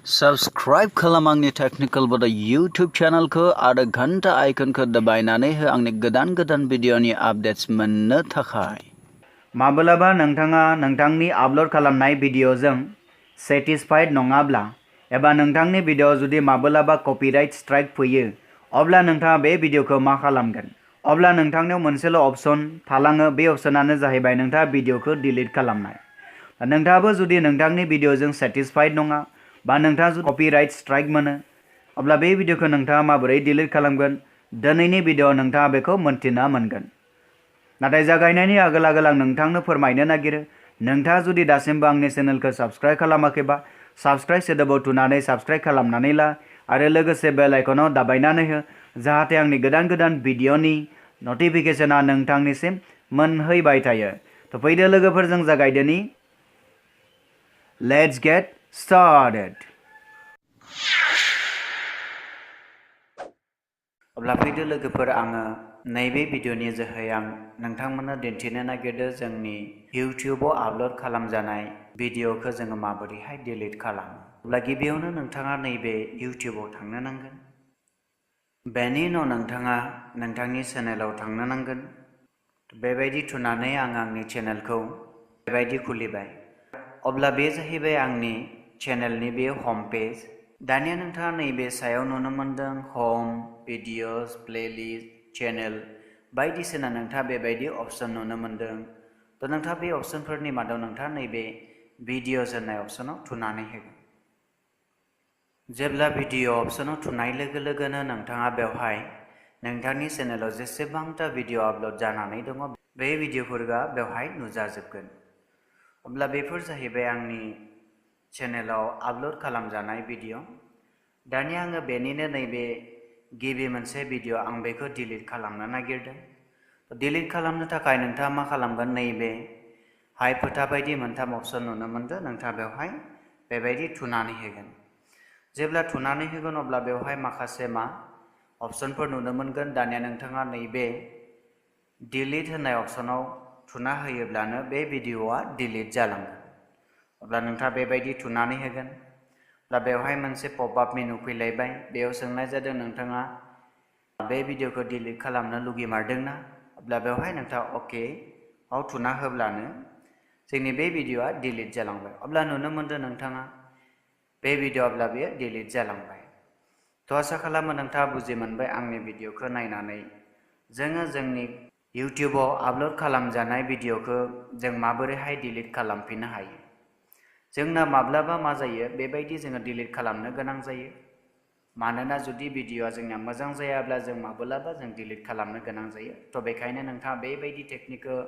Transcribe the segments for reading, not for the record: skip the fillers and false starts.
Subscribe खालाम आंनि technical बड YouTube चेनेलखौ आरो घंटा आइकनखौ दबायनानै हो आंनि गोदान भिडिअनि आपडेट्स मोननो थाखाय। माब्लाबा नोंथाङा नोंथांनि आपल'ड खालामनाय भिडिअजों सेटिस्फाइड नङाब्ला एबा नोंथांनि भिडिअ जुदि माब्लाबा कपिराइट स्ट्राइक फैयो अब्ला नोंथाङा बे भिडिअखौ मा खालामगोन? अब्ला नोंथांनाव मोनसेल' अपशन थालाङो, बे अपशनानो जाहैबाय नोंथाङा भिडिअखौ डिलीट खालामनाय। नोंथाङाबो जुदि नोंथांनि भिडिअजों सेटिस्फाइड नङा बा नोंथाङा जुदि कपिराइट स्ट्राइक मोनो अब्ला बे भिडिअखौ नोंथाङा माबोरै डिलीट खालामगोन? दिनैनि भिडिअ नोंथाङा बेखौ मोन्थिना मोनगोन। नाथाय जागायनायनि आगोल आं नोंथांनो फोरमायनो नागिरो, नोंथाङा जुदि दासिमबो आंनि चेनेलखौ साबस्क्राइब खालामाखैबा साबस्क्राइब सोदोबाव थुनानै साबस्क्राइब खालामनानै ला आरो लोगोसे बेल आइकनाव दाबायनानै हो जाहाथे आंनि गोदान भिडिअनि नटिफिकेशना नोंथांनिसिम मोनहैबाय थायो। तो फैदो लोगोफोरजों जागायदोनि। Let's get started. अब्ला फैदो लोगोफोर, आङो नैबे भिडिअनि जोहै आं नोंथांमोननो दिन्थिनो नागिरदों जोंनि इउटिउबाव आपल'ड खालामजानाय भिडिअखौ जोङो माबोरैहाय डिलीट खालामो। अब्ला गिबियावनो नोंथाङा नैबे इउटिउबाव थांनो नांगोन। बेनि उनाव नोंथाङा नोंथांनि चेनेलाव थांनो नांगोन। बेबायदि थुनानै आं आंनि चेनेलखौ बेबायदि खुलिबाय। अब्ला बे जाहैबाय आंनि चेनेलनि बे हम पेज। दानिया नोंथाङा नैबे सायाव नुनो मोनदों होम, भिडिअस, प्लेलिस्ट, चेनेल बायदिसिना नोंथाङा बेबायदि अपशन नुनो मोनदों। तो नोंथाङा बे अपशनफोरनि मादाव नोंथाङा नैबे भिडिअस होननाय अपशनाव थुनानै होगोन। जेब्ला भिडिअ अपशनाव थुनाय लोगो लोगोनो नोंथाङा बेवहाय नोंथांनि चेनेलाव जेसेबांथा भिडिअ आपल'ड जानानै दङ बे भिडिअफोरा बेवहाय नुजाजोबगोन। अब्ला बेफोर जाहैबाय आंनि चेनेलाव आपल'ड खालामजानाय भिडिअ। दानिया आङो बेनिनो नैबे गिबि मोनसे भिडिअ आं बेखौ डिलीट खालामनो नागिरदों। डिलीट खालामनो थाखाय नोंथाङा मा खालामगोन? नैबे हाय फोथा बायदि मोनथाम अपशन नुनो मोनदों, नोंथाङा बेवहाय बेबायदि थुनानै होगोन। जेब्ला थुनानै होगोन अब्ला बेवहाय माखासे अपशनफोर नुनो मोनगोन। दानिया नोंथाङा नैबे डिलीट होननाय अपशनाव थुना होयोब्लानो बे भिडिअआ डिलीट जालांगोन। अब्ला नोंथाङा बेबायदि थुनानै होगोन। अब्ला बेवहाय मोनसे पपआप मेनु फैलायबाय। बेयाव सोंनाय जादों नोंथाङा बे भिडिअखौ डिलीट खालामनो लुगैमारदोंना? अब्ला बेवहाय नोंथाङा अके आव थुना होब्लानो जोंनि बे भिडिअआ डिलीट जालांबाय। अब्ला नुनो मोनदों नोंथाङा बे भिडिअ अब्ला बेयो डिलीट जालांबाय। तो आसा खालामो नोंथाङा बुजि मोनबाय आंनि भिडिअखौ नायनानै जोङो जोंनि इउटिउबाव आपल'ड खालामजानाय भिडिअखौ जों माबोरैहाय डिलीट खालामफिननो हायो। जोंना माब्लाबा मा जायो, बेबायदि जोङो डिलीट खालामनो गोनां जायो। मानोना जुदि भिडिअआ जोंना मोजां जायाब्ला जों माब्लाबा डिलीट खालामनो गोनां जायो। तो बेखायनो नोंथाङा बेबायदि टेकनिकखौ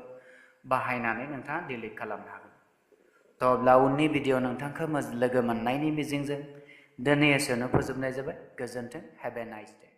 बाहायनानै नोंथाङा डिलीट खालामनो हागोन। तो अब्ला उननि भिडिअ नोंथांखौ लोगो मोननायनि मिजिंजों दिनै एसेयावनो फोजोबनाय जाबाय। गोजोन्थों। Have a nice day.